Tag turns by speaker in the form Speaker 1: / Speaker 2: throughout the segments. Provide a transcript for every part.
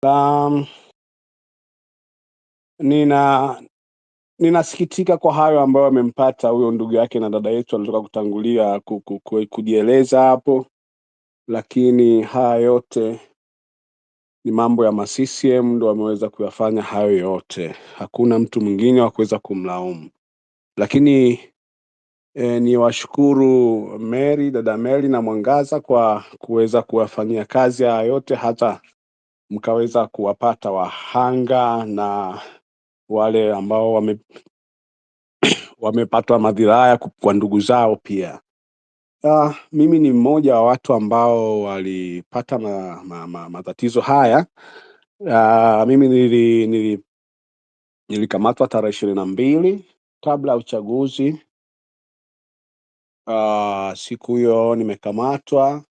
Speaker 1: Um, nina ninasikitika kwa hayo ambayo amempata huyo ndugu yake na dada yetu alitoka kutangulia kujieleza hapo, lakini haya yote ni mambo ya ma CCM ndo wameweza kuyafanya hayo yote, hakuna mtu mwingine wa kuweza kumlaumu. Lakini ni washukuru Mary, dada Mary na Mwangaza kwa kuweza kuwafanyia kazi haya yote, hata mkaweza kuwapata wahanga na wale ambao wamepatwa madhira haya kwa ndugu zao pia. Mimi ni mmoja wa watu ambao walipata matatizo haya. Mimi nilikamatwa tarehe 22 kabla ya uchaguzi. Siku hiyo nimekamatwa,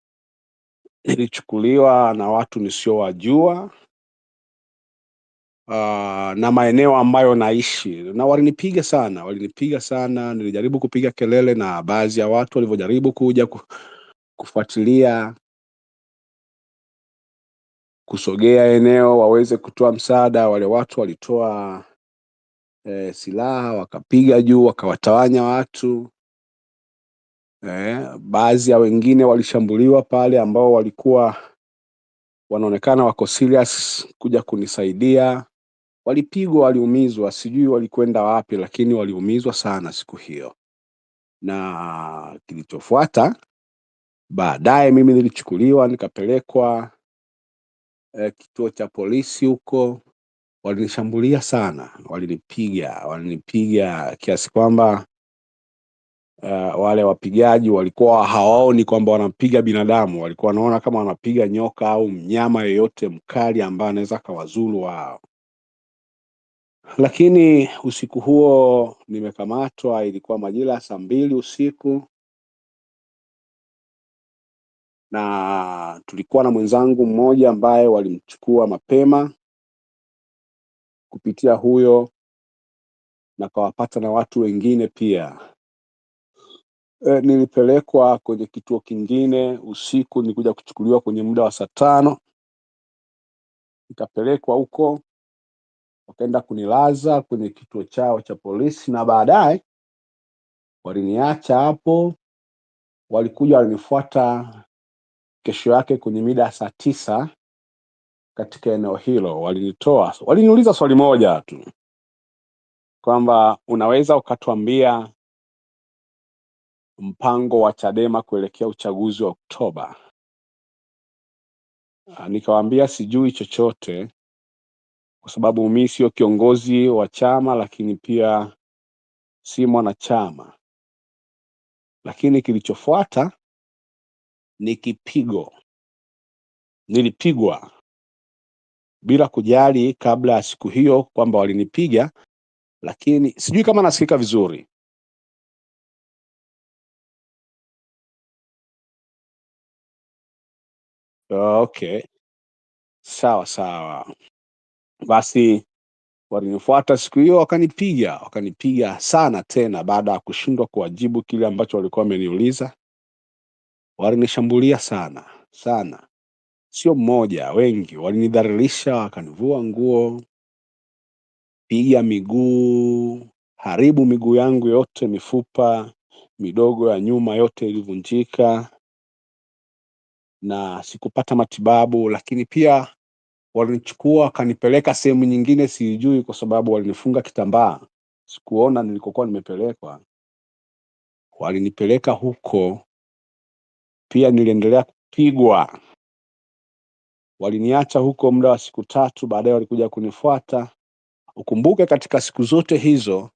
Speaker 1: nilichukuliwa na watu nisiowajua na maeneo ambayo naishi, na walinipiga sana, walinipiga sana. Nilijaribu kupiga kelele na baadhi ya watu walivyojaribu kuja kufuatilia kusogea eneo waweze kutoa msaada, wale watu walitoa silaha wakapiga juu wakawatawanya watu. Baadhi ya wengine walishambuliwa pale ambao walikuwa wanaonekana wako serious kuja kunisaidia, walipigwa, waliumizwa, sijui walikwenda wapi, lakini waliumizwa sana siku hiyo. Na kilichofuata baadaye, mimi nilichukuliwa nikapelekwa kituo cha polisi huko. Walinishambulia sana, walinipiga, walinipiga kiasi kwamba wale wapigaji walikuwa hawaoni kwamba wanampiga binadamu, walikuwa wanaona kama wanapiga nyoka au mnyama yeyote mkali ambaye anaweza akawazuru wao. Lakini usiku huo nimekamatwa, ilikuwa majira ya saa 2 usiku, na tulikuwa na mwenzangu mmoja ambaye walimchukua mapema kupitia huyo, na kawapata na watu wengine pia. Nilipelekwa kwenye kituo kingine usiku, nilikuja kuchukuliwa kwenye muda wa saa 5, nikapelekwa huko, wakaenda kunilaza kwenye kituo chao cha polisi, na baadaye waliniacha hapo. Walikuja walinifuata kesho yake kwenye mida ya saa 9 katika eneo hilo. Walinitoa, waliniuliza swali moja tu kwamba unaweza ukatuambia mpango wa Chadema kuelekea uchaguzi wa Oktoba? Nikawaambia sijui chochote kwa sababu mimi sio kiongozi wa chama, lakini pia si mwanachama. Lakini kilichofuata ni kipigo. Nilipigwa bila kujali kabla ya siku hiyo kwamba walinipiga, lakini sijui kama nasikika vizuri. Okay, sawa sawa. Basi walinifuata siku hiyo wakanipiga, wakanipiga sana tena, baada ya kushindwa kuwajibu kile ambacho walikuwa wameniuliza. Walinishambulia sana sana, sio mmoja, wengi. Walinidhalilisha, wakanivua nguo, piga miguu, haribu miguu yangu yote, mifupa midogo ya nyuma yote ilivunjika, na sikupata matibabu. Lakini pia walinichukua wakanipeleka sehemu nyingine sijui, kwa sababu walinifunga kitambaa, sikuona nilikokuwa nimepelekwa. Walinipeleka huko pia, niliendelea kupigwa. Waliniacha huko muda wa siku 3, baadaye walikuja kunifuata. Ukumbuke katika siku zote hizo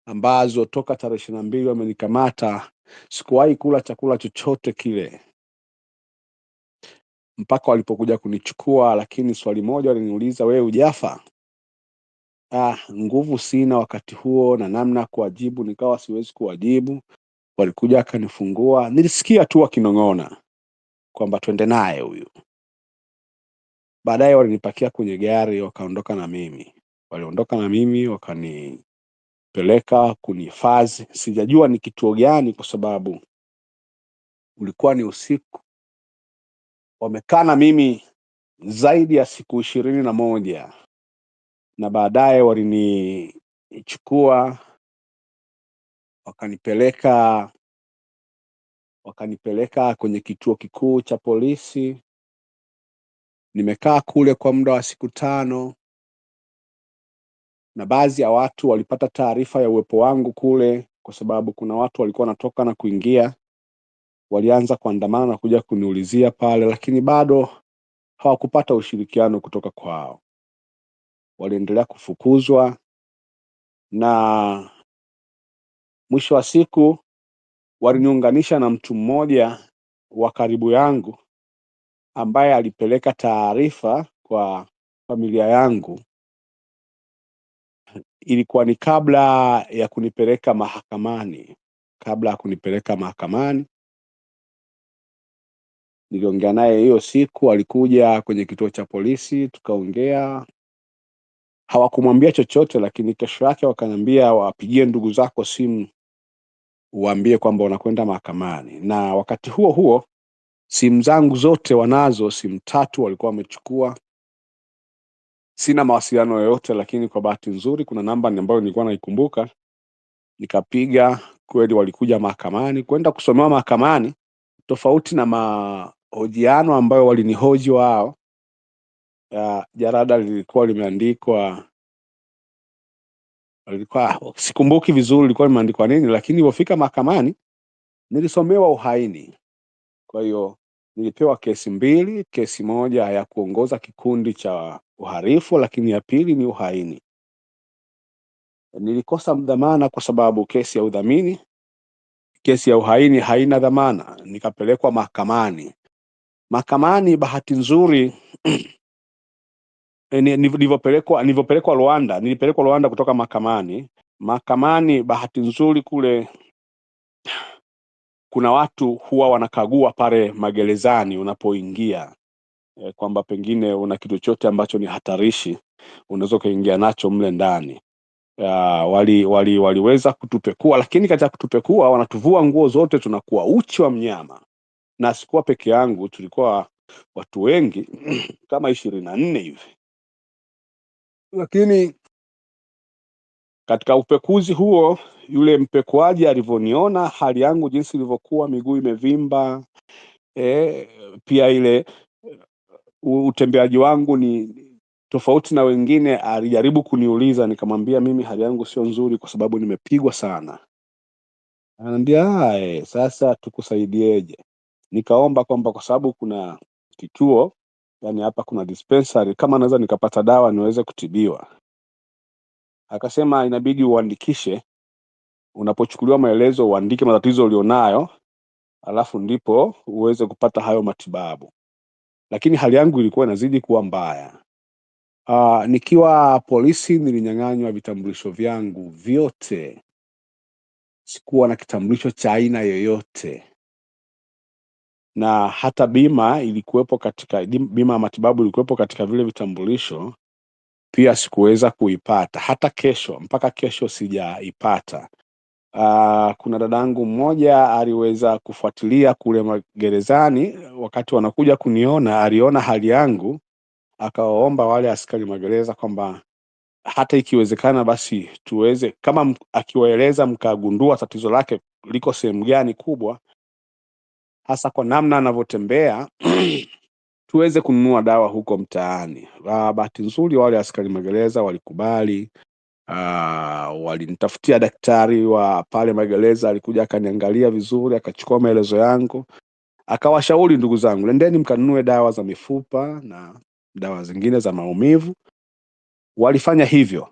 Speaker 1: ambazo toka tarehe 22 wamenikamata, sikuwahi kula chakula chochote kile mpaka walipokuja kunichukua. Lakini swali moja waliniuliza, wewe hujafa? Nguvu sina wakati huo na namna kuwajibu nikawa siwezi kuwajibu. Walikuja akanifungua, nilisikia tu wakinong'ona kwamba twende naye huyu. Baadaye walinipakia kwenye gari wakaondoka na mimi. Waliondoka na mimi wakanipeleka kunihifadhi, sijajua ni kituo gani kwa sababu ulikuwa ni usiku. Wamekaa na mimi zaidi ya siku 21, na baadaye walinichukua wakanipeleka kwenye kituo kikuu cha polisi. Nimekaa kule kwa muda wa siku 5, na baadhi ya watu walipata taarifa ya uwepo wangu kule, kwa sababu kuna watu walikuwa wanatoka na kuingia, walianza kuandamana na kuja kuniulizia pale, lakini bado hawakupata ushirikiano kutoka kwao. Waliendelea kufukuzwa, na mwisho wa siku waliniunganisha na mtu mmoja wa karibu yangu ambaye alipeleka taarifa kwa familia yangu. Ilikuwa ni kabla ya kunipeleka mahakamani. Kabla ya kunipeleka mahakamani niliongea naye hiyo siku, alikuja kwenye kituo cha polisi tukaongea. Hawakumwambia chochote, lakini kesho yake wakaniambia wapigie ndugu zako simu uwaambie kwamba unakwenda mahakamani. Na wakati huo huo simu zangu zote wanazo, simu 3 walikuwa wamechukua. Sina mawasiliano yoyote, lakini kwa bahati nzuri kuna namba ambayo nilikuwa naikumbuka, nikapiga. Kweli walikuja mahakamani kwenda kusomewa mahakamani, tofauti na mahojiano ambayo walinihoji wao. Jarada lilikuwa limeandikwa, lilikuwa sikumbuki vizuri lilikuwa limeandikwa nini, lakini nilipofika mahakamani nilisomewa uhaini. Kwa hiyo nilipewa kesi 2, kesi moja ya kuongoza kikundi cha uhalifu, lakini ya pili ni uhaini. Nilikosa dhamana kwa sababu kesi ya udhamini, kesi ya uhaini haina dhamana. Nikapelekwa mahakamani. Mahakamani bahati nzuri nilivyopelekwa Rwanda, nilipelekwa Rwanda kutoka mahakamani. Mahakamani bahati nzuri kule kuna watu huwa wanakagua pale magerezani unapoingia, kwamba pengine una kitu chochote ambacho ni hatarishi unaweza kuingia nacho mle ndani. Waliweza kutupekua, lakini katika kutupekua wanatuvua nguo zote, tunakuwa uchi wa mnyama. Na sikuwa peke yangu, tulikuwa watu wengi kama 24 hivi. Lakini katika upekuzi huo, yule mpekuaji alivyoniona hali yangu jinsi ilivyokuwa, miguu imevimba, pia ile utembeaji wangu ni tofauti na wengine, alijaribu kuniuliza, nikamwambia mimi hali yangu sio nzuri kwa sababu nimepigwa sana. Ananiambia sasa tukusaidieje? Nikaomba kwamba kwa sababu kuna kituo, yani hapa kuna dispensary, kama naweza nikapata dawa niweze kutibiwa. Akasema inabidi uandikishe, unapochukuliwa maelezo uandike matatizo ulionayo, alafu ndipo uweze kupata hayo matibabu. Lakini hali yangu ilikuwa inazidi kuwa mbaya. Nikiwa polisi nilinyang'anywa vitambulisho vyangu vyote. Sikuwa na kitambulisho cha aina yoyote. Na hata bima ilikuwepo katika, bima ya matibabu ilikuwepo katika vile vitambulisho, pia sikuweza kuipata. Hata kesho, mpaka kesho sijaipata. Kuna dadangu mmoja aliweza kufuatilia kule magerezani, wakati wanakuja kuniona, aliona hali yangu, akawaomba wale askari magereza kwamba hata ikiwezekana basi tuweze, kama akiwaeleza mkagundua tatizo lake liko sehemu gani kubwa, hasa kwa namna anavyotembea, tuweze kununua dawa huko mtaani. Bahati nzuri wale askari magereza walikubali. Walinitafutia daktari wa pale magereza, alikuja akaniangalia vizuri, akachukua maelezo yangu, akawashauri ndugu zangu, nendeni mkanunue dawa za mifupa na dawa zingine za maumivu. Walifanya hivyo,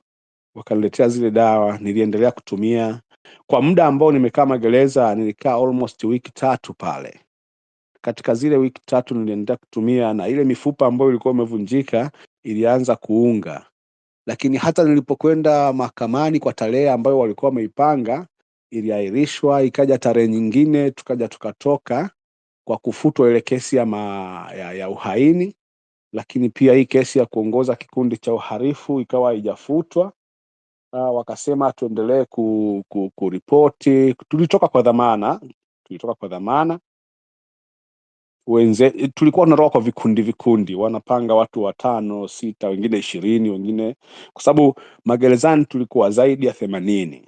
Speaker 1: wakaniletea zile dawa, niliendelea kutumia kwa muda ambao nimekaa magereza. Nilikaa almost wiki 3 pale. Katika zile wiki 3 niliendelea kutumia, na ile mifupa ambayo ilikuwa imevunjika ilianza kuunga. Lakini hata nilipokwenda mahakamani kwa tarehe ambayo walikuwa wameipanga, iliahirishwa, ikaja tarehe nyingine, tukaja tukatoka kwa kufutwa ile kesi ya uhaini. Lakini pia hii kesi ya kuongoza kikundi cha uhalifu ikawa haijafutwa. Wakasema tuendelee kuripoti. Tulitoka kwa dhamana. Wenze tulikuwa tunatoka kwa vikundi vikundi, wanapanga watu watano, sita, wengine 20, wengine, kwa sababu magerezani tulikuwa zaidi ya 80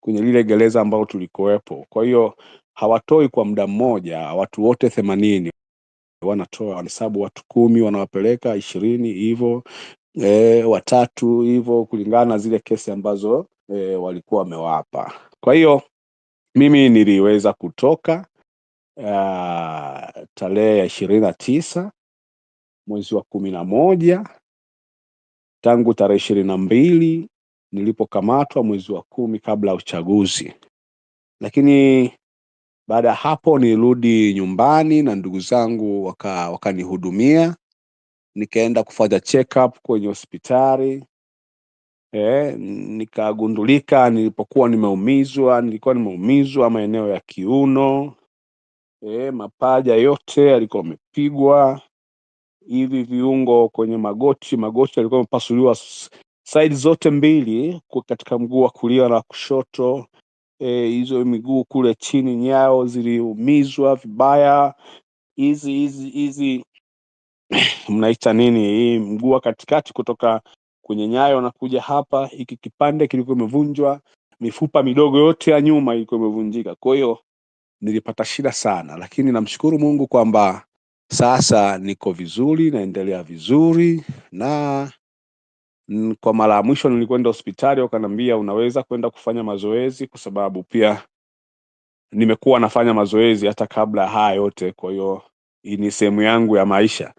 Speaker 1: kwenye lile gereza ambalo tulikuwepo. Kwa hiyo hawatoi kwa muda mmoja watu wote 80, wanatoa wanahesabu watu 10 wanawapeleka 20 hivyo, watatu hivyo, kulingana na zile kesi ambazo walikuwa wamewapa. Kwa hiyo mimi niliweza kutoka tarehe ya 29 mwezi wa 11, tangu tarehe 22 nilipokamatwa mwezi wa 10 kabla ya uchaguzi. Lakini baada ya hapo nilirudi nyumbani na ndugu zangu wakanihudumia, nikaenda kufanya check up kwenye hospitali. Nikagundulika nilipokuwa nimeumizwa, nilikuwa nimeumizwa maeneo ya kiuno, mapaja yote yalikuwa yamepigwa, hivi viungo kwenye magoti, magoti yalikuwa yamepasuliwa side zote mbili, katika mguu wa kulia na kushoto. Hizo miguu kule chini nyayo ziliumizwa vibaya. Hizi hizi hizi mnaita nini hii, mguu wa katikati kutoka kwenye nyayo na kuja hapa, hiki kipande kilikuwa kimevunjwa, mifupa midogo yote ya nyuma ilikuwa imevunjika. Kwa hiyo nilipata shida sana, lakini namshukuru Mungu kwamba sasa niko vizuri, naendelea vizuri. Na kwa mara ya mwisho nilikwenda hospitali wakaniambia unaweza kwenda kufanya mazoezi, kwa sababu pia nimekuwa nafanya mazoezi hata kabla ya haya yote. Kwa hiyo hii ni sehemu yangu ya maisha.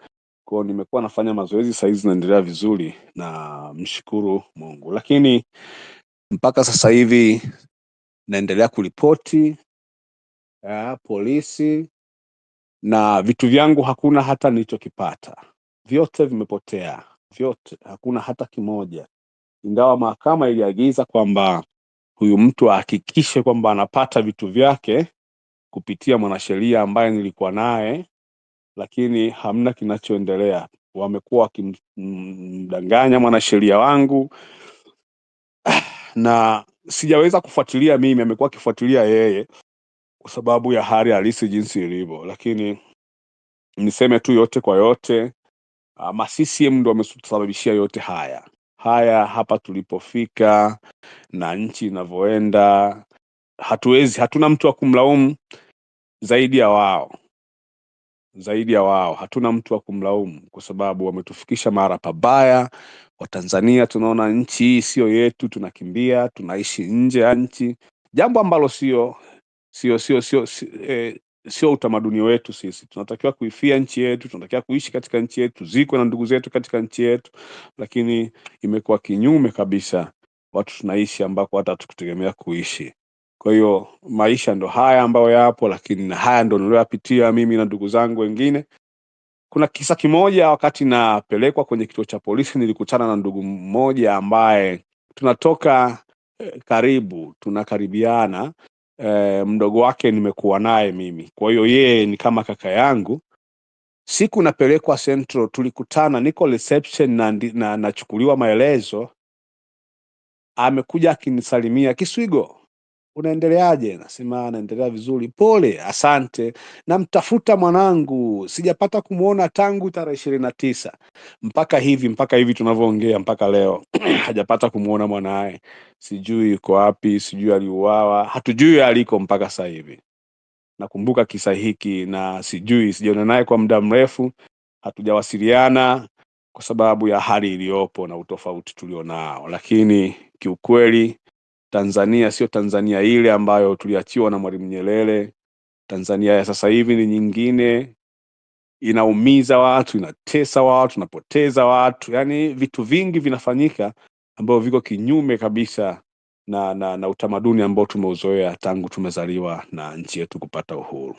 Speaker 1: Kwa hiyo nimekuwa nafanya mazoezi, saa hizi naendelea vizuri na mshukuru Mungu. Lakini mpaka sasa hivi naendelea kuripoti polisi, na vitu vyangu hakuna hata nilichokipata, vyote vimepotea, vyote, hakuna hata kimoja. Ingawa mahakama iliagiza kwamba huyu mtu ahakikishe kwamba anapata vitu vyake kupitia mwanasheria ambaye nilikuwa naye, lakini hamna kinachoendelea. Wamekuwa wakimdanganya mwanasheria wangu na sijaweza kufuatilia mimi, amekuwa akifuatilia yeye kwa sababu ya hali halisi jinsi ilivyo. Lakini niseme tu yote kwa yote, ma CCM ndo wametusababishia yote haya haya hapa tulipofika na nchi inavyoenda. Hatuna mtu wa kumlaumu zaidi ya wao, zaidi ya wao hatuna mtu wa kumlaumu, kwa sababu wametufikisha mara pabaya. Watanzania tunaona nchi hii sio yetu, tunakimbia, tunaishi nje ya nchi, jambo ambalo sio utamaduni wetu sisi. Tunatakiwa kuifia nchi yetu, tunatakiwa kuishi katika nchi yetu, tuzikwe na ndugu zetu katika nchi yetu, lakini imekuwa kinyume kabisa. Watu tunaishi ambako hata hatukutegemea kuishi. Kwa hiyo maisha ndo haya ambayo yapo, lakini na haya ndo niliyoyapitia mimi na ndugu zangu wengine. Kuna kisa kimoja, wakati napelekwa kwenye kituo cha polisi, nilikutana na ndugu mmoja ambaye tunatoka karibu, tunakaribiana. Mdogo wake nimekuwa naye mimi, kwa hiyo yeye ni kama kaka yangu. Siku napelekwa Central, tulikutana, niko reception na nachukuliwa maelezo. Amekuja akinisalimia, Kiswigo, unaendeleaje? Nasema naendelea vizuri. Pole, asante. Namtafuta mwanangu, sijapata kumuona tangu tarehe 29 mpaka hivi tunavyoongea, mpaka leo hajapata kumuona mwanaye. Sijui yuko wapi, sijui aliuawa, hatujui aliko mpaka sasa hivi. Nakumbuka kisa hiki na sijui, sijaona naye kwa muda mrefu, hatujawasiliana kwa sababu ya hali iliyopo na utofauti tulionao. Lakini kiukweli Tanzania sio Tanzania ile ambayo tuliachiwa na Mwalimu Nyerere. Tanzania ya sasa hivi ni nyingine, inaumiza watu, inatesa watu, inapoteza watu. Yani vitu vingi vinafanyika ambavyo viko kinyume kabisa na utamaduni ambao tumeuzoea tangu tumezaliwa na nchi yetu kupata uhuru.